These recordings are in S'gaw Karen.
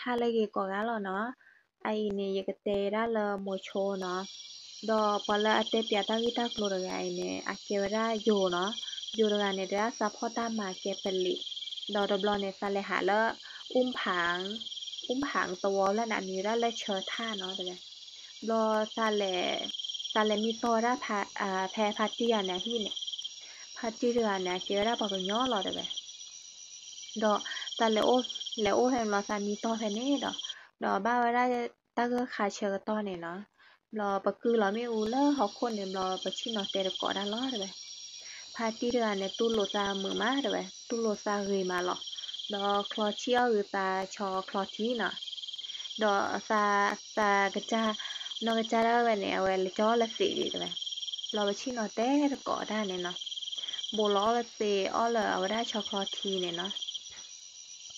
ဟါလၢအဂ့ၤကိးဂၤလီၤနီၤ. အအံၤန့ၣ် ယကတဲဒၣ်လၢမိၤဆိနီၤ. ဒီးပှၤလၢအတဲပၠးတၢ်ဂ့ၢ်တၢ်ကျိၤတဂၤအံၤန့ၣ် အကဲဝဲဒၣ်ယိၤနီၤ. ယိၤတဂၤန့ၣ် တဲဒၣ်သးဖှီၣ်တၢ်မၤကဲပလံး, ဒီးတဘျီန့ၣ် သးလဲၤဟးလၢ အူဖၣ် အူဖၣ်သဝီလၢန့ၣ် အမံၤဝဲဒၣ်လၢဆၢထၣ်နီၤ တဲဝဲ. ဘျီသးလဲၤ သးလဲၤမံတီၢ်ဝဲဒၣ် ဖဲဖါတံၢ်ဂၤန့ၣ်အဟံၣ်န့ၣ်, ဖါတံၢ်တဂၤန့ၣ် အကဲဝဲဒၣ်ပှၤကညီလီၤ တဲဝဲ. ဒီးသးလဲၤအိၣ် လဲၤအိၣ်ဖဲန့ၣ်ဘျီ သးမံတီၢ်ဖဲန့ၣ်ဒီး, ဒီးဘၣ်ဝဲဒၣ်တၢ်ဂၢၢ်ခါဆၢကတီၢ်န့ၣ်နီၤ. ဘျီပကုၢ်လီၤမ့ၣ်အူလၢဟီၣ်ခိၣ်န့ၣ်ဘျီ ပဆ့ၣ်နီၤတဲတကိးဒၣ်လီၤ တဲဝဲ. ဖါတံၢ်တဂၤန့ၣ် တူၢ်လိာ်သးမုာ်မး တဲဝဲ, တူၢ်လိာ်သးဂ့ၤမးလီၤ. ဒီးချီထံအီၣ်ဂ့ၤသးဆီချီထံနီၤ. ဒီးသး သးကစၢ် နီၢ်ကစၢ်ဒၣ်ဝဲန့ၣ် အဝဲလဲၤကၠီလၢသံးဒံး တဲဝဲ. ဘျီပဆ့ၣ်နီၤတဲတကိးတၢ်န့ၣ်နီၤ. ဘိးလီၤအီၣ်လၢသံး အီၣ်လၢအဝဲဒၣ်ဆီချီထံန့ၣ်နီၤ.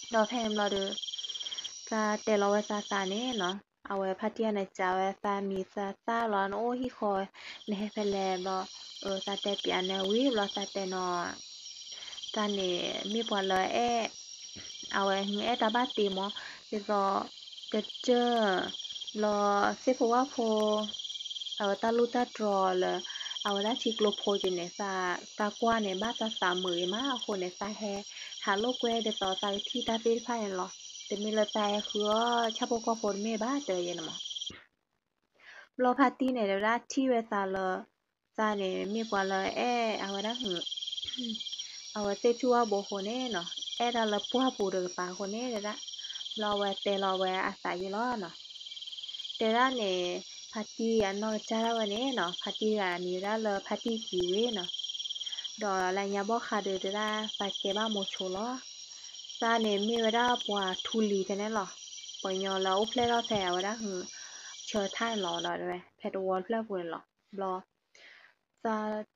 ဒီးဖဲန့ၣ်ဘျီဒီး သးတဲလီၤဝဲသးသးန့ၣ်နီၤ. အဝဲဖါတံၢ်ဂၤန့ၣ် စံးဝဲသးမံၤသးသၣ်လီၤ နအိၣ်ဟံၣ်ဃီ နဟဲဖဲလဲၣ်ဘျီ, သးတဲပၠးနၤဝံၤဘျီ သးတဲနီၤ သးန့ၣ်မ့ၢ်ပှၤလၢအဲၣ် အဝဲအဲၣ်တၢ်ဘၣ်တ့မး, ဒ်သိး ကစၢၢ် ဘျီသ့ၣ်ဖိဝၣ်ဖိ အဝဲတၢ်လူၢ်တၢ်တြီၤလၢ အဝဲဒၣ်ထံကျိဖိက့ၤန့ၣ် သး သးကွၢ်န့ၣ် ဘၣ်သးသးမုာ်ဂ့ၤမးအဃိန့ၣ် သးဟဲဟးလိာ်ကွဲဒ်သိးသးကထံၣ်တၢ်သ့ၣ်တဖၣ်န့ၣ်လီၤ. တမ့ၢ်လၢသးဟဲဃုအီၣ်ဆၣ်ဖိကီၢ်ဖိတမ့ၢ်ဘၣ် တဲယဲန့ၣ်မး. ဘျီဖါတံၢ်န့ၣ် တဲဝဲဒၣ်ထံၣ်ဝဲသးလၢ သးန့ၣ်မ့ၢ်ပှၤလၢအဲၣ် အဝဲဒၣ် အဝဲသ့ၣ်ထူၣ်ဝၣ်ဘိအဃိန့ၣ်နီၤ, အဲၣ်တၢ်လၢပှၢ်ပူၤတကပၤအဃိန့ၣ်တဲဒၣ်, ဘျီအဝဲတဲလီၤဝဲအသးယဲလီၤနီၤ. တဲဒၣ်န့ၣ် ဖါတံၢ်အနီၢ်ကစၢ်ဒၣ်ဝဲန့ၣ်နီၤ, ဖါတံၢ်တဂၤအမံၤဝဲဒၣ်လၢဖါတံၢ်ကံၤဝ့နီၤ. ဒီးလၢညါဘီၣ်ဃးဒီးတဲဒၣ် သးကဲဘၣ်မိၤဆိလီၤ. သးန့ၣ်မ့ၢ်ဝဲဒၣ်ပှၤထူလံၤဖဲန့ၣ်လီၤ. ပှၤကညီလၢအအိၣ်ဖျဲၣ်ထီၣ်ဖဲအဝဲဒၣ် ဆၢထၣ်န့ၣ်လီၤဒီး ဖဲတဝီတဖျၢၣ်ပူၤန့ၣ်လီၤ.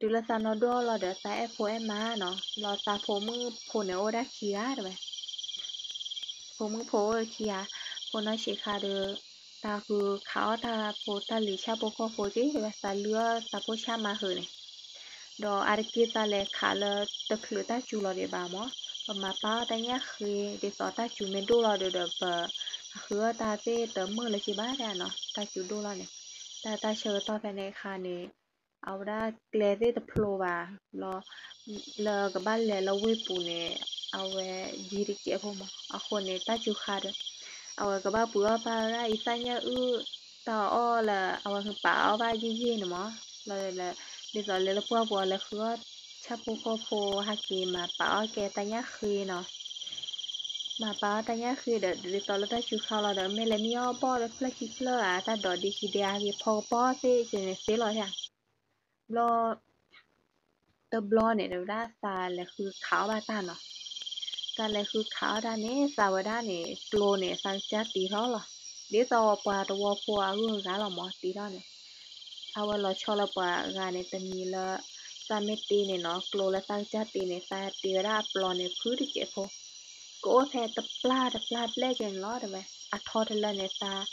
ဘျီ သးတုၤလၢသးနီၢ်ဒိၣ်လီၤဒီး သးအဲၣ်ဖိအဲၣ်မါနီၤ, ဘျီသးဖိမုၣ်ဖိန့ၣ်အိၣ်ဝဲဒၣ်ခံဂၤတဲဝဲ. ဖိမုၣ်ဖိအိၣ်ဝဲခံဂၤ, ဖိနီၢ်ဆံးခါဒီး သးဃုခးအီၣ်တၢ်ဖိတၢ်လံၤဆၣ်ဖိကီၢ်ဖိက့ၤတဲဝဲ, သးလုၢ်အီၣ်သးဖိဆၣ်မါဟုာ်န့ၣ်, ဒီးအါတက့ၢ်သးလဲၤခးလၢတချုးတၢ်စူၤလီၤဒံးဘၣ်မး, ပမၤပာ်အီၣ်တၢ်ညၣ်ဃ့ ဒ်သိးတၢ်စူၤမ့ၢ်ဒိၣ်လီၤဒီးဒီး ပဃုအီၣ်တၢ်သ့ၣ်တမုာ်လၢၤက့ၤဘၣ်တဲနီၤ, တၢ်စူၤဒိၣ်လီၤန့ၣ်. တၢ်တၢ်ဆၢကတီၢ်ဖဲန့ၣ်အခါန့ၣ် အဝဲဒၣ်ကျဲသ့ၣ်တဖျိဘၣ်, ဘျီ လၢကဘၣ်လဲၤလၢဝ့ၢ်ပူၤန့ၣ် အဝဲယံၤတစဲးဖိမး, အဃိန့ၣ် တၢ်စူၤဃါဒီး အဝဲကဘၣ်ပှ့ၤအီၣ်ဘၣ်ဝဲဒၣ်အံသၣ်ညၣ်အုၣ် တၢ်အီၣ်လၢ အဝဲဟဲပာ်အီၣ်ဘၣ်ယံာ်ယံာ်န့ၣ်မး, လီၤဒီး ဒ်သိးလဲၤလၢပှၢ်ပူၤအီၤလဲၤဃုအီၣ်ဆၣ်ဖိကီၢ်ဖိဟဲက့ၤမၤပာ်အီၣ်ကဲတၢ်ညၣ်ဃ့နီၤ. မၤပာ်အီၣ်တၢ်ညၣ်ဃ့ဒီး ဒ်သိးလၢတၢ်စူၤဃါလီၤဒီး မ့ၢ်လဲၤမံအီၣ်ဘီၣ်လၢဖျၢၣ်ခံဖျၢၣ်ဧါ, တၢ်ဒိးဒံခံဒံအါက့ၤ ဖီကပီၢ်သ့ၣ်ကန့ၣ်သ့လီၤဧါ. ဘျီ တဘျီန့ၣ် တဲဝဲဒၣ်သးလဲၤဃုခးအီၣ်ဘၣ်တၢ်နီၤ. သးလဲၤဃုခးအီၣ်တၢ်န့ၣ် သးဝဲဒၣ်န့ၣ် ကျိန့ၣ် သးကစၢ်တ့ထီၣ်လီၤ. ဒ်သိးပှၤတဝီဖိအဂုၤအဂၤလီၤမး တ့ထီၣ်န့ၣ် အဝဲလီၤဆီလၢပှၤဂၤန့ၣ် တမံၤလၢ သးမ့ၢ်တ့န့ၣ်နီၤ, ကျိလၢသးကစၢ်တ့န့ၣ် သးတ့ဝဲဒၣ်အပျီန့ၣ် ဖုတစဲးဖိ, ကအိၣ်ဖဲတပျၢ်တပျၢ်ဘျဲၣ်က့ၤန့ၣ်လီၤတဲဝဲ. အထီတလၢန့ၣ် သး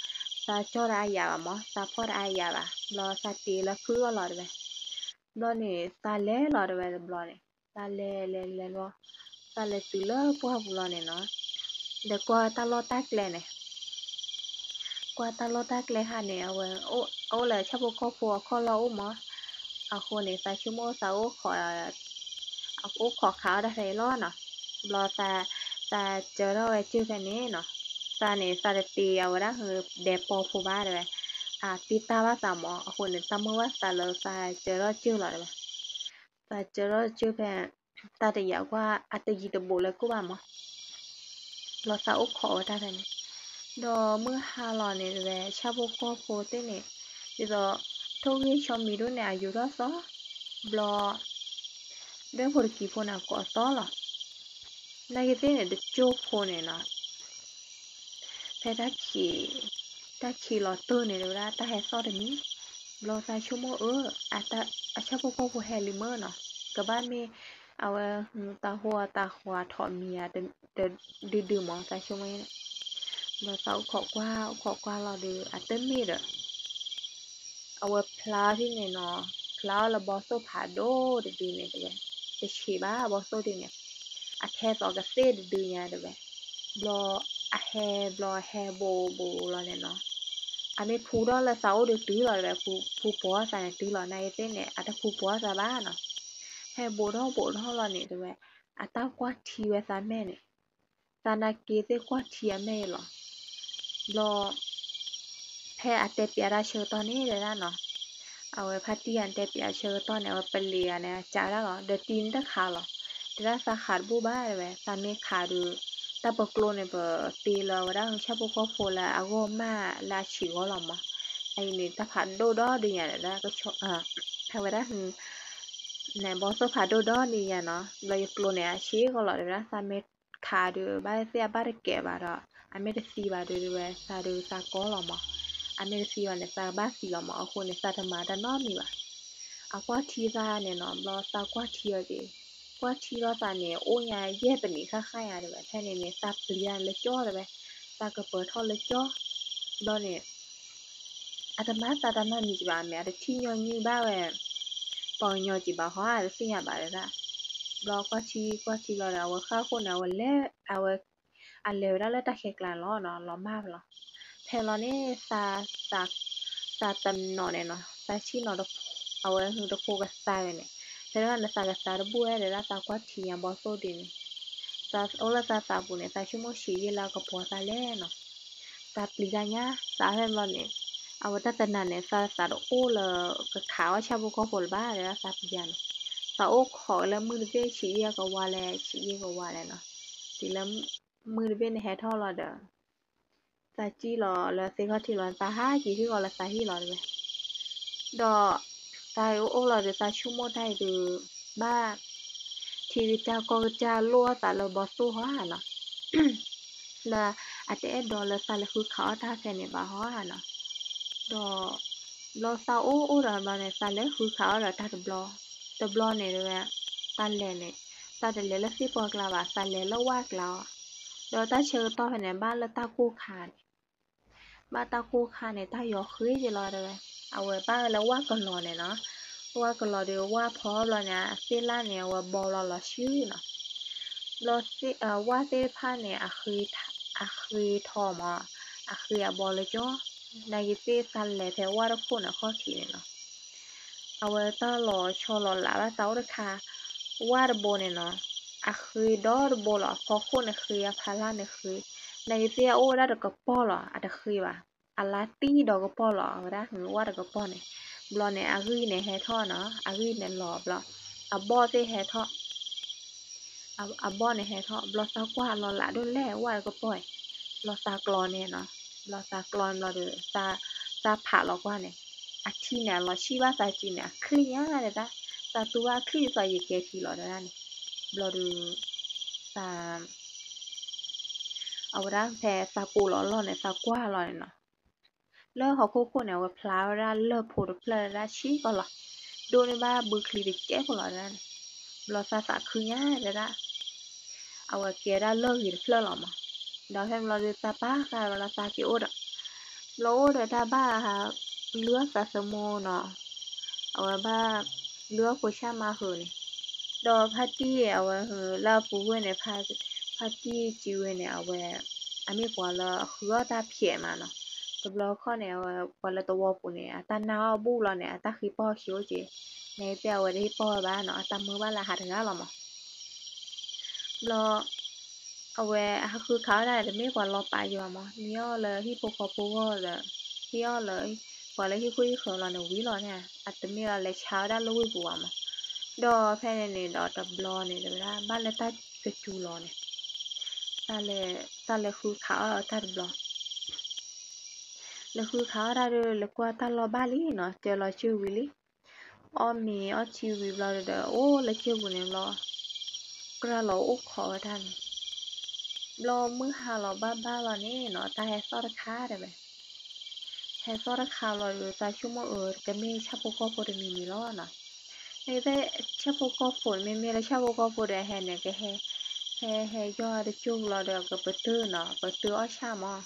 သးကၠီၣ်တအါယၤဘၣ်မး, သးဖီၣ်တအါယၤဘၣ်, ဘျီသးတ့လၢဖုအီၣ်လီၤတဲဝဲ. ဘျီန့ၣ် သးလဲၤလီၤတဲဝဲတဘျီန့ၣ်, သးလဲၤလဲၤလဲၤလီၤ, သးလဲၤတုၤလၢပှၢ်ပူၤလီၤန့ၣ်နီၤ, ဒီးကွၢ်တၢ်လီၢ်တၢ်ကျဲန့ၣ် ကွၢ်တၢ်လီၢ်တၢ်ကျဲခါန့ၣ် အဝဲ အိၣ်လၢဆၣ်ဖိကီၢ်ဖိအခီၣ်လီၢ်အိၣ်မး, အဃိန့ၣ် သးဆိကမိၣ်သးအိၣ်ခိး အိၣ်ခိးခးအီၣ်တၢ်ဖဲအံၤလီၤနီၤ. ဘျီသး သးစၢထီၣ်ဝဲကၢၢ်ဖဲန့ၣ်နီၤ, သးန့ၣ် သးတတ့အဝဲဒၣ်ဒဲးပီဖိဘၣ်တဲဝဲ, အတ့တၢ်ဘၣ်သးမး, အဃိန့ၣ် တၢ်မုၢ်ဘၣ်သးလၢသးစၢထီၣ်ကၢၢ်လီၤတဲဝဲ. သးစၢထီၣ်ကၢၢ်ဖဲ တၢ်တယာ်ကွၢ်အတယံၤတဘူးလၢကိၣ်ဘၣ်မး, ဘျီသးအိၣ်ခိးဝဲတၢ်ဖဲန့ၣ်, ဒီးမုၢ်ဟါလီၤန့ၣ်တဲဝဲ ဆၣ်ဖိကီၢ်ဖိသ့ၣ်န့ၣ် ဒ်သိး ထိၣ်ဂ့ၢ်ဆီမံၤဒိၣ်န့ၣ် အယိၤထီၣ်သီ, ဘျီ ဒွဲၣ်ဖိတကံၤဖိန့ၣ် အကိးသီလီၤ. နာ်က့သ့ၣ်န့ၣ် တကၠိၢ်ဖိန့ၣ်နီၤ ဖဲတၢ်ခံး တၢ်ခံးလီၤတၢၢ်န့ၣ် တဲဝဲဒၣ်တၢ်ဟဲသီၣ်တမံၤ, ဘျီသးဆိကမိၣ်အၢ အဆၣ်ဖိကီၢ်ဖိဟဲလံမ့ၢ်နီၤ, ကဘၣ်မ့ၢ် အဝဲ တၢ်ဟိတၢ်ဃီထိးမံၤဧါ ဒုးဒုးမး သးဆိကမိၣ်န့ၣ်, ဘျီသးအိၣ်ခိးကွၢ် အိၣ်ခိးကွၢ်လီၤဒီး အတမ့ၢ်ဒီး အဝဲဖျါထံၣ်န့ၣ်နီၤ, ဖျါအီၤလၢဘီသိၣ်ဖးဒိၣ်တဒုန့ၣ်တဲဝဲ, တဆံးဘၣ်ဘီသိၣ်ဒုန့ၣ်, အထဲသိးကသ့ၣ်တဒုညါတဲဝဲ, ဘျီ အဟဲဘျီဟဲဘူးဘူးလီၤန့ၣ်နီၤ, အမ့ၢ်ဖူထီၣ်လၢသးအိၣ်ဒီးတုၤလီၤတဝဲ, ဖူဖူပိာ်သးန့ၣ်တုၤလီၤ, နာ်က့သ့ၣ်န့ၣ် အတဖူပိာ်သးဘၣ်နီၤ, ဟဲဘူးထီၣ်ဘူးထီၣ်လီၤန့ၣ်တဝဲ, အတၢ်ကွၢ်ထံဝဲသးမဲာ်န့ၣ်, သးနာ်က့သ့ၣ်ကွၢ်ထံအမဲာ်အံၤလီၤ, ဘျီ ဖဲအတဲပၠးတၢ်ဆၢကတီၢ်န့ၣ်တဲဒၣ်နီၤ, အဝဲဖါတံၢ်အတဲပၠးဆၢကတီၢ်န့ၣ် အဝဲပလံၤဂၤန့ၣ် အကးဒၣ်လီၤ, ဒီးတံၤန့ၣ်တခးလီၤ, တဲဒၣ်သးခးတဘူၣ်ဘၣ်တဝဲ, သးမ့ၢ်ခးဒီး တၢ်ပကျိန့ၣ် ပတ့လၢဝဲဒၣ်ဆၣ်ဖိကီၢ်ဖိလၢအဂီၢ်မးလၢအဆံးဂီၢ်လီၤမး, အအံၤန့ၣ် တၢ်ဖးဒိၣ်ဒီဒုးညါဒီး ဝဲဒၣ် နဘီသိၣ်ဖးဒိၣ်ဒီဒုးညါနီၤ, ဘျီယကျိန့ၣ် အဆံးဂီၢ်လီၤတဝဲဒၣ်, သးမ့ၢ်ခးဒီး ဘၣ်သ့ၣ်အဘၣ်တကဲးဘၣ်ဒီး အမ့ၢ်တသံဘၣ်ဒီးတဝဲ သးဒီးသးကီလီၤမး, အမ့ၢ်တသံဘၣ်န့ၣ် သးကဘၣ်သံလီၤမး, အဃိန့ၣ် သးတမၤတၢ်နီတမံၤဘၣ်. အကွၢ်ထံသးန့ၣ်နီၤ, ဘျီသးကွၢ်ထံအီၤက့ၤ, ကွၢ်ထံလီၤသးန့ၣ် အိၣ်ညါယဲၢ်ပနံးဃၣ်ဃၣ်ညါတဝဲ, ဖဲန့ၣ်န့ၣ် သးပျံၤတၢ်လၢကၠီတဝဲ, သးကပၢၤထီၣ်လၢကၠီ, ဘျီန့ၣ် အတမၤသးတၢ်နီတမံၤက့ၤဘၣ်, မ့ၢ်အတထံၣ်ညီနုၢ်ဘၣ်ဝဲ ပှၤကညီက့ၤဘၣ်ဟီဧါ, တသ့ၣ်ညါဘၣ်ဒၣ်, ဘျီကွၢ်ထံကွၢ်ထံလီၤဒီး အဝဲဃၣ်ခိၣ်န့ၣ် အဝဲလဲၤ အဝဲ အလဲၤဝဲဒၣ်လၢတၢ်ခဲကျါန့ၣ်လီၤနီၤ, လီၤမၢ်ဖဲလီၤ. ဖဲလီၤန့ၣ် သး သးတနီၤန့ၣ်နီၤ, သးဆံၣ်နီၤ အဝဲဟုတဖိကသါဝဲန့ၣ်, ဖဲလီၤန့ၣ် သးကသါတဘူၣ်ဝဲဒၣ် သးကွၢ်ထံညါဘီသိၣ်ဒ်န့ၣ်, သးအိၣ်လၢသးသးပူၤန့ၣ် သးဆိကမိၣ်ဆံးယံာ်လၢကပီၤသးလဲၣ်နီၤ, သးပျံၤတၢ်ညါ, သးဖဲလီၤန့ၣ် အဝဲတၢ်တနၤန့ၣ် သးသးတအိၣ်လၢကခးအီၣ်ဆၣ်ဖိကီၢ်ဖိလၢၤဘၣ် တဲဒၣ်သးပျံၤယၤန့ၣ်, သးအိၣ်ခိးလၢမုၢ်တဘ့ၣ်ဆံးယံာ်ကဝါလဲၣ် ဆံးယံာ်ကဝါလဲၣ်နီၤ, တုၤလၢမုၢ်တဘ့ၣ်န့ၣ်ဟဲထီၣ်လီၤဒီး သးစံၣ်လီၤလၢသ့ၣ်ခီၣ်ထံးလီၤ, သးဟးက့ၤဟံၣ်ဃီလၢသးဟံၣ်လီၤတဝဲ, ဒီး သးအိၣ်အိၣ်လီၤဒီး သးဆိကမိၣ်တၢ်အံၤဒီး ဘၣ် ထံကစၢ်ကီၢ်ကစၢ်လိၣ်အီၣ်သးလၢဘီသိၣ်ဟီဧါနီၤ လၢအတအဲၣ်ဒိးလၢသးလဲၤဃုခးအီၣ်တၢ်ဖဲန့ၣ်ဘၣ်ဟီဧါနီၤ, ဒီး ဘျီသးအိၣ်အိၣ်ဒီးဘျီန့ၣ် သးလဲၤဃုခးအီၣ်ဒီးတၢ်တဘျီ, တဘျီန့ၣ်တဝဲ သးလဲၤန့ၣ် သးတလဲၤလၢသ့ၣ်ပှၢ်ကျါဘၣ်, သးလဲၤလၢဝၣ်ကျါအီၤ, ဒီးတၢ်ဆၢကတီၢ်ဖဲန့ၣ် ဘၣ်လၢတၢ်ကိၢ်ခါန့ၣ် ဘၣ်တၢ်ကိၢ်ခါန့ၣ် တၢ်ယီၤဃ့က့ၤလီၤတဝဲ, အဝဲဘၣ်ဝဲလၢဝၣ်ကလီၤန့ၣ်နီၤ, ဝၣ်ကလီၤဒီးဝၣ်ဖီဘျီန့ၣ် အသ့ၣ်လၣ်န့ၣ် အဝဲဘီလီၤလီၤဆှုနီၤ, ဘျီ ဝၣ်သ့ၣ်တဖၣ်န့ၣ် အဃ့ထီၣ်မး, အဃ့အဘီလၢကၠီ, နာ်က့သ့ၣ်သးလဲၤဖဲဝၣ်တခိၣ်န့ၣ်ခီၣ်ထံးန့ၣ်နီၤ အဝဲတၢ်လီၤဆီလီၤလးဘၣ်သးအိၣ်တခါ, ဝၣ်တဘိန့ၣ်နီၤ, အဃ့ဒီတဘိလီၤ, အဖီခိၣ်န့ၣ်ဃ့ အဖီလာ်န့ၣ်ဃ့, နာ်က့သ့ၣ်အအိၣ်ဝဲဒၣ်တကပီၢ်လီၤ, အတဃ့ဘၣ်, အလါတံၢ်ဒီးကပီၢ်လီၤ, အဝဲဒၣ်ဟူဝၣ်တကပီၢ်န့ၣ်, ဘျီန့ၣ် အဂံၢ်န့ၣ်ဟဲထီၣ်နီၤ, အဂံၢ်န့ၣ်လီၤဘျီ, အဘီၣ်သ့ၣ်ဟဲထီၣ် အဘီၣ်န့ၣ်ဟဲထီၣ်, ဘျီသးကွၢ်လီၤလးဒိၣ်လဲၣ်ဝၣ်တကပီၢ်အံၤ, ဘျီသးကျီန့ၣ်နီၤ, ဘျီသးကျီဘျီဒီး သးဖးလီၤကွၢ်န့ၣ်, အထံန့ၣ် အလီၤဆံၣ်ဘၣ်သးစုန့ၣ် အချံၣ်ညါဒၣ်, သးသူဘၣ်အချံၣ်သးယကဲထံလီၤဒၣ်န့ၣ်, ဘျီဒီး သး အဝဲဒၣ်ဖဲသးကိးလီၤလီၢ်န့ၣ် သးကွၢ်လီၤန့ၣ်နီၤ, လၢဟီၣ်ခိၣ်ခိၣ်န့ၣ် အဝဲဖျါဝဲဒၣ်လၢၢ်ဖိတဖျၢၣ်ဒၣ်ဆံးကီးလီၤ, ဒိၣ်န့ၢ်ဘၣ်ဘုချံတကဲဖိလီၤဒၣ်န့ၣ်, ဘျီသးသးခုညါဒၣ်, အဝဲကဲဒၣ်လၢၢ်ဂ့ၤတဖျၢၣ်လီၤမး, ဒီးဖဲဘျီဒီးသးပာ်ဃာ်ဝဲလီၤသးက့ၤအိၣ်ဒီး, ဘျီအိၣ်ဒီးတၢ်ဘၣ် လုၢ်အီၣ်သးသမူနီၤ, အဝဲဘၣ် လုၢ်အီၣ်ဖိဆၣ်မါဃုာ်န့ၣ်, ဒီးဖါတံၢ်အဝဲလၢအပူၤဝဲန့ၣ်, ဖါတံၢ်စုဝဲန့ၣ် အဝဲ အမ့ၢ်ပှၤလၢအဃုအီၣ်တၢ်ဖျဲးမးနီၤ, တဘျီခီန့ၣ် အဝဲပှၤလၢသဝီပူၤန့ၣ် အတၢ်နာ်အီၣ်ဘူၣ်လီၤန့ၣ် အတၢ်ဃ့ပီၢ်ဆံးအိၣ်က့ၤ, နာ်က့သ့ၣ်အဝဲတဟ့ၣ်ပီၢ်ဝဲဘၣ်နီၤ, အတၢ်မၢဘၣ်လၢဟးတဂၤလီၤမး ဘျီ အဝဲအဟးဃုခးအီၣ်ဒၣ်န့ၣ် တမ့ၢ်ပှၤလီၤပာ်ယွၤမး, မ့ၢ်အီၣ်လၢဟံၣ်ဖိဃီဖိဂီၢ်ဒီး ဟ့ၣ်အီၣ်လၢ ပှၤလၢဟံၣ်ခိၣ်ဟံၣ်ဃၢၤလီၤန့ၣ်ဝံၤလီၤန့ၣ်, အတမ့ၢ်လီၤလဲၤဆါဝဲဒၣ်လၢဝ့ၢ်ပူၤဘၣ်မး, ဒီးဖဲန့ၣ်န့ၣ်ဒီးတဘျီန့ၣ် တဲဝဲဒၣ် ဘၣ်လၢတၢ်ကစူၤလီၤန့ၣ်, တၢ်လဲၤဃုခးအီၣ်တၢ်တဘျီ လဲၤဃုခးအီၣ်တၢ်ဒီး လဲၤကွၢ်တၢ်လီၢ်ဘၣ်လံနီၤ, စၢလီၤစုၢ်ဝံၤလံ, အီၣ်မ့ၤအီထံဝံၤဘျီဒီး အိၣ်လၢစုၢ်ပူၤန့ၣ်ဘျီ, ကြၢးလီၤအိၣ်ခိးဝဲဒၣ်န့ၣ်, ဘျီမုၢ်ဟါလီၤဘၣ်ဘၣ်လီၤန့ၣ်နီၤ တၢ်ဟဲသီၣ်တခါတဲဝဲ, ဟဲသီၣ်တခါလီၤဒီး သးဆိကမိၣ်အၢ တမ့ၢ်ဆၣ်ဖိကီၢ်ဖိတမံၤမံၤလီၤနီၤ, မ့ၢ်သ့ၣ်ဆၣ်ဖိကီၢ်ဖိန့ၣ် မ့မ့ၢ်လၢဆၣ်ဖိကီၢ်ဖိဒီးဟဲန့ၣ် ကဟဲ ဟဲဟဲယီၢ်တကၠိၢ်လီၤဒီး ကပတုာ်နီၤ ပတုာ်အီၣ်ဆၣ်မး,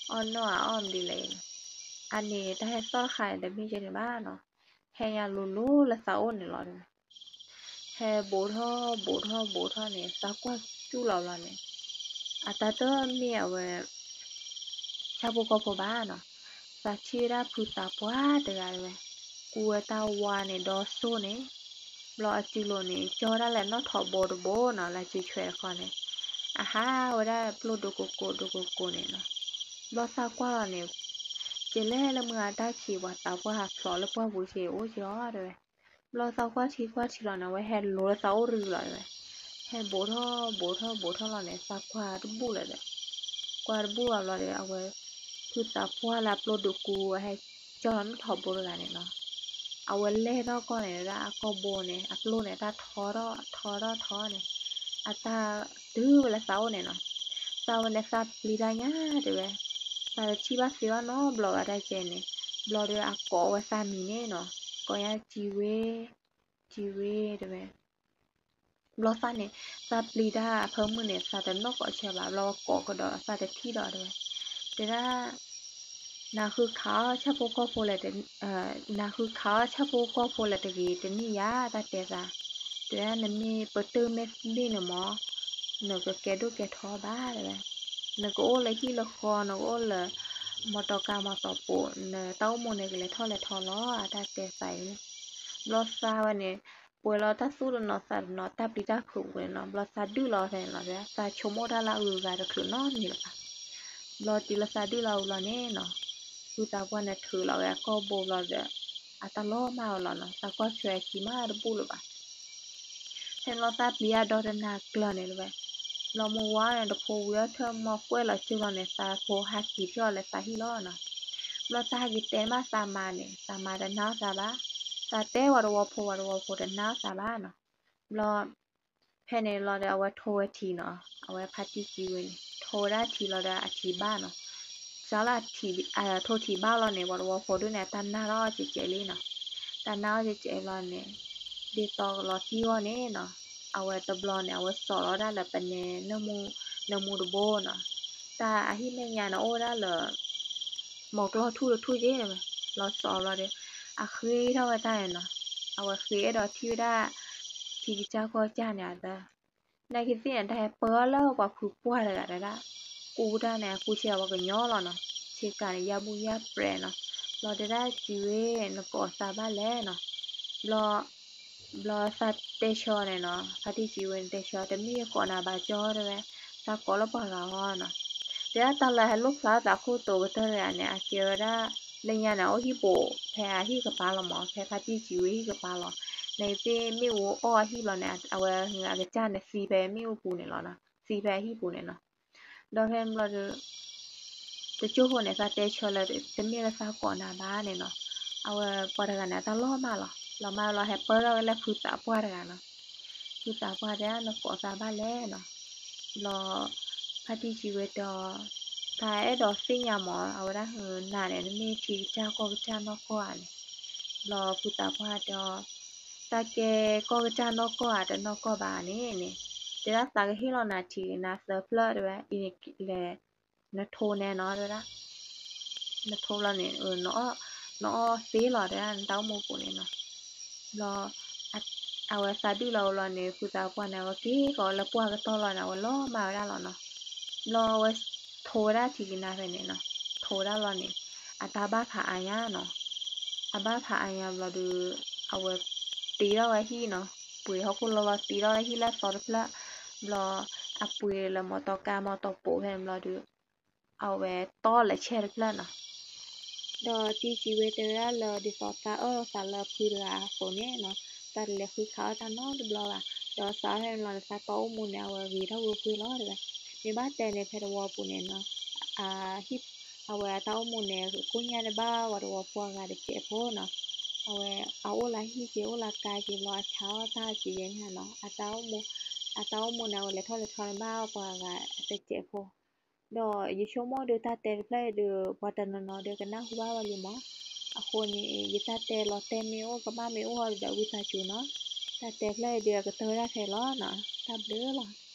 အီၣ်နီၢ်အအီၣ်မဒ်လဲၣ်, အန့ၣ်တၢ်ဟဲသီၣ်တခါန့ၣ် တမ့ၢ်ကဲန့ၣ်ဘၣ်နီၤ, ဟဲညါလိၤလိၤလၢသးအိၣ်န့ၣ်လီၤ, ဟဲဘူးထီၣ်ဘူးထီၣ်ဘူးထီၣ်န့ၣ် သးကွၢ်စူၣ်လီၤဘျီန့ၣ်, အတၢ်တမ့ၢ်အဝဲ ဆၣ်ဖိကီၢ်ဖိဘၣ်နီၤ, သးထံၣ်ဝဲဒၣ်ဖုသးပှၢ်တဂၤတဝဲ, ကူဝဲတၢ်ဝါန့ၣ်ဒီစိၢ်န့ၣ်, ဘျီအစုလိၤန့ၣ် ကၠီဒၣ်လဲာ်နီၣ်ထိးဘိတဘိနီၤ လၢစုဆွဲတခီန့ၣ်, အဟးဝဲဒၣ်ပျိၢ်ဒိကိကိဒိကိကိန့ၣ်နီၤ, ဘျီသးကွၢ်လီၤန့ၣ်, ကလဲၤလၢမုၢ်အတၢ်ခံး ပှၤသးပှၢ်ဟးဖျိးလၢပှၢ်ပူၤဆ့အိၣ်က့ၤအီၤတဝဲ, ဘျီသးကွၢ်ထံကွၢ်ထံလီၤန့ၣ် အဝဲဟဲလိၤလၢသးအိၣ်တဂ့ၤလီၤတဝဲ, ဟဲဘိးထီၣ်ဘိးထီၣ်ဘိးထီၣ်လီၤန့ၣ် သးကွၢ်တဘူၣ်လၢၤဒီး, ကွၢ်တဘူၣ်ဘၣ်ဘျီဒီး အဝဲ ဖုသးပှၢ်လၢအပျိၢ်ဒိကူအဟဲကၠီနီၣ်ထိးဘိတဂၤန့ၣ်နီၤ, အဝဲလဲၢ်ထီၣ်ကီၢ်န့ၣ် ဝဲဒၣ်အကီၢ်ဘိန့ၣ် အပျိၢ်န့ၣ် တၢ်ထီထီၣ်ထီထီၣ်ထီန့ၣ်, အတၢ်တုၤဝဲလၢသးအိၣ်န့ၣ်နီၤ, သးဝဲန့ၣ်သးပျံၤတၢ်ညါတဝဲ, သးတထံၣ်ဘၣ်သ့ဘၣ်နီတဘျီဘၣ်တၢ်ကဲန့ၣ်, ဘျီဒီးအကိးဝဲသးမံၤန့ၣ်နီၤ, ကိးညါ ကံဝ့, ကံဝ့တဝဲ ဘျီသးန့ၣ် သးပျံၤတၢ်အဖၢမုၢ်န့ၣ် သးတနီၣ်ကိးဆၢဘၣ် ဘျီကိးကဒီးသးတထံၣ်ဒီးတဝဲ, တဲဒၣ် နဃုခးအီၣ်ဆၣ်ဖိကီၢ်ဖိလဲၣ်, နဃုခးအီၣ်ဆၣ်ဖိကီၢ်ဖိလဲၣ်တဂ့ၤ တန့ၢ်ယၤ တၢ်တဲသး, တဲဒၣ်နမ့ၢ်ပတုာ်မ့ၢ်ဘ့ၣ်န့ၣ်မး နကကဲဒိၣ်ကဲထီဘၣ်တဝဲ, နကအိၣ်လၢဟံၣ်လၢဃီ နကအိၣ်လၢ မီတီကါမီတီပိး နတၢ်အိၣ်မူန့ၣ်ကလဲၤထီၣ်လဲၤထီလီၤ အတၢ်တဲသးအံၤန့ၣ်, ဘျီသးဝဲန့ၣ် ပှဲၤလီၤတၢ်သူၣ်တနီၤသးတနီၤ တၢ်ပျံၤတၢ်ဖုးပူၤန့ၣ်နီၤ, ဘျီသးဒုၣ်လီၤဖဲန့ၣ်လီၤ, သးဆိကမိၣ်တၢ်လၢအဂုၤအဂၤတချုးနီတမံၤလၢၤဘၣ်, ဘျီတုၤလၢသးဒုၣ်လီၤဝံၤလီၤန့ၣ်နီၤ, ဖုသးပှၢ်န့ၣ်ထုးလီၤဝဲအကီၢ်ဘိဘျီဒီး အတၢ်လီၤမၢ်ဝဲလီၤနီၤ, သးကွၢ်ထွဲအခံမးတဘူၣ်လၢၤဘၣ် ဖဲဘျီသးပျံၤအဒီတနၤကျၢၤန့ၣ်တဝဲ, ဘျီမုၢ်ဝါန့ၣ် တဖိဝံၤအီၣ်ထၢၣ်မီၢ်ကွဲၢ်လီၤကၠိလီၤန့ၣ် သးဖိဟးက့ၤထီၣ်လၢသးဟံၣ်လီၤနီၤ, ဘျီသးဟဲက့ၤတဲမးသးမါန့ၣ် သးမါတနာ်အီၤသးဘၣ်, သးတဲဝဲတဝီဖိ ဝဲတဝီဖိတနာ်အီၤသးဘၣ်နီၤ, ဘျီ ဖဲန့ၣ်လီၤဒီး အဝဲထိဝဲထံနီၤ, အဝဲဖါတံၢ်ကံဝ့န့ၣ် ထိဝဲဒၣ်ထံလီၤဒီးအထံဘၣ်နီၤ, စးလၢအထိထံဘၣ်လီၤန့ၣ် ပှၤတဝီဖိဒုန့ၣ် အတၢ်နာ်ထီၣ်အီၤကဲးကဲးလံနီၤ, တၢ်နာ်အီၤကဲးကဲးလီၤန့ၣ် ဒ်သိးကလီၤသံအဂီၢ်န့ၣ်နီၤ, အဝဲတဘျီန့ၣ် အဝဲစိာ်လီၤဒၣ်လၢပနဲ နၢမူတဘိနီၤ, တၢ်အဟံၣ်မဲာ်ညါန့ၣ်အိၣ်ဝဲဒၣ်လၢ မိၤကျီၢ်ထူၣ်တထူၣ်က့ၤဝဲ, လီၤစိာ်ဘျီဒီး အဃ့ထီၣ်ဝဲတၢ်န့ၣ်နီၤ, အဝဲဃ့အဲၣ်ဒိးထံၣ်ဝဲဒၣ် ထံကစၢ်ကီၢ်ကစၢ်န့ၣ်အသး, နာ်က့သ့ၣ်န့ၣ် တၢ်ဟဲပၢအီၤလၢပှၤဖုပှၢ်တဂၤဒၣ်, ကူတၢ်န့ၣ် အကူဆ့အပှၤကညီလီၤနီၤ, ဆ့ကၤန့ၣ် ယၢ်ဘူၣ်ယၢ်ပြဲးနီၤ, ဘျီတဲဒၣ်ကံဝ့ နကိးသးဘၣ်လဲၣ်နီၤ, ဘျီ ဘျီသးတဲဆၢန့ၣ်နီၤ, ဖါတံၢ်ကံဝ့န့ၣ်တဲဆၢ တမ့ၢ်ယကိးနၤဘၣ်ကၠီတဲဝဲ, သးကိးလၢပှၤဂၤအဂီၢ်နီၤ, တဲဒၣ်တၢ်လၢဟဲလိၣ်ဖျါသးခိၣ်တိၤကတၢၢ်တဂၤန့ၣ် အကဲဝဲဒၣ် လၢညါန့ၣ် အအိၣ်ဟံၣ်ပူၤ ဖဲအဟံၣ်ကပၤလီၤမး, ဖဲဖါတံၢ်ကံဝ့ဟံၣ်ကပၤလီၤ, နာ်က့သ့ၣ်မ့ၣ်အူအီၣ်အဟံၣ်ဘျီန့ၣ် အဝဲအကစၢ်န့ၣ်သံဖဲမ့ၣ်အူပူၤန့ၣ်လီၤနီၤ, သံဖဲအဟံၣ်ပူၤန့ၣ်နီၤ, ဒီးဖဲန့ၣ်ဘျီဒီး တကၠိၢ်ဖိန့ၣ် သးတဲဆၢလၢ တမ့ၢ်လၢသးကိးနၤဘၣ်န့ၣ်နီၤ, အဝဲပှၤတဂၤန့ၣ် အတၢ်လီၤမၢ်လီၤ, လီၤမၢ်လီၤ ဟဲပၢထီၣ်ဝဲလၢဖုသးပှၢ်တဂၤနီၤ, ဖုသးပှၢ်တဲ နကိးသးဘၣ်လဲၣ်နီၤ, ဘျီ ဖါတံၢ်ကံဝ့တဲအီၤ, သးအဲၣ်ဒိးသ့ၣ်ညါမး အဝဲဒၣ်နၤန့ၣ် နမ့ၢ်ထံကစၢ်ကီၢ်ကစၢ်နီၢ်ကီၢ်ဧါန့ၣ်, ဘျီဖုသးပှၢ်တဲအီၤ, တၢ်ကဲကီၢ်ကစၢ်နီၢ်ကီၢ်ဧါ တနီၢ်ကီၢ်ဘၣ်န့ၣ်န့ၣ်, တဲဒၣ်သးကဟ့ၣ်လီၤနၤထံကနါသၢဖျၢၣ်တဲဝဲ, အံၤန့ၣ်လဲၤ နထိန့ၣ်နီၤတဲဝဲဒၣ်, နထိဘျီန့ၣ် နအီၣ်သ့လီၤတဲဒၣ် နတၢ်အိၣ်မူပူၤန့ၣ်နီၤ, ဘျီ အဝဲသးဒုၣ်လီၤဝံၤလီၤန့ၣ် ဖုသးပှၢ်န့ၣ် အဝဲက့ၤကီးလၢပှၢ်ကတီၢ်လီၤန့ၣ် အဝဲလီၤမၢ်ဝဲဒၣ်လီၤနီၤ, ဘျီအဝဲထိဝဲဒၣ်ထံကနါဖဲန့ၣ်နီၤ, ထိဝဲဒၣ်လီၤန့ၣ် အတၢ်ဘၣ်ဖးအါညါနီၤ, အဘၣ်ဖးအါညါဘျီဒီး အဝဲတ့ထီၣ်ဝဲဟံၣ်နီၤ, ပှ့ၤဟီၣ်ခိၣ်လီၤလီၤတ့ထီၣ်ဝဲဟံၣ်လၢအသီတဖျၢၣ်, ဘျီ အပှ့ၤလၢမီတီကါမီတီပိးဖဲန့ၣ်ဘျီဒီး အဝဲတီၢ်လၢဆဲတဖျၢၣ်နီၤ, ဒီးတံၢ်စံးဝဲတဲဝဲဒၣ်လၢ ဒ်သိးသးအၢၣ်လီၤသးလၢအဖုတဂၤအသိးန့ၣ်နီၤ, သးတလဲၤဃုခးအီၣ်တၢ်နီတဘျီဘၣ်, ဒီးသးအီၣ်ဖဲန့ၣ်လီၤန့ၣ် သးတၢ်အိၣ်မူန့ၣ် အဝဲဂ့ၤထီၣ်ဝဲဖှ့လီၤတဲဝဲ, မ့ၢ်ဘၣ်တဲန့ၣ် ဖဲတဝီပူၤန့ၣ်နီၤ, အဟံၣ် အဝဲအတၢ်အိၣ်မူန့ၣ် ကိးညါတဘၣ်ဝဲတဝီဖိအဂၤတစဲးဖိနီၤ, အဝဲအအိၣ်လၢဟံၣ်က့ၤ အိၣ်လၢကါက့ၤဘျီ အဆါအီၣ်တၢ်က့ၤယဲန့ၣ်နီၤ, အတၢ်အိၣ်မူ အတၢ်အိၣ်မူန့ၣ် အဝဲလဲၤထီၣ်လဲၤထီန့ၣ်ဘၣ်ပှၤဂၤတစဲးဖိ ဒီးယဆိကမိၣ်ဒီးတၢ်တဲတဖျၢၣ်အံၤဒီး ပှၤတနီၤနီၤဒီးကနၢ်ဟူဘၣ်ဝဲလံမး, အဃိန့ၣ် ယတၢ်တဲလီၤတဲာ်မ့ၢ်အိၣ် ကမၣ်မ့ၢ်အိၣ်ဒီးဝံသးစူၤနီၤ, တၢ်တဲဖျၢၣ်အံၤဒီးအကတၢၢ်ဝဲဒၣ်ဖဲလီၤနီၤ, တၢ်ဘျုးလီၤ.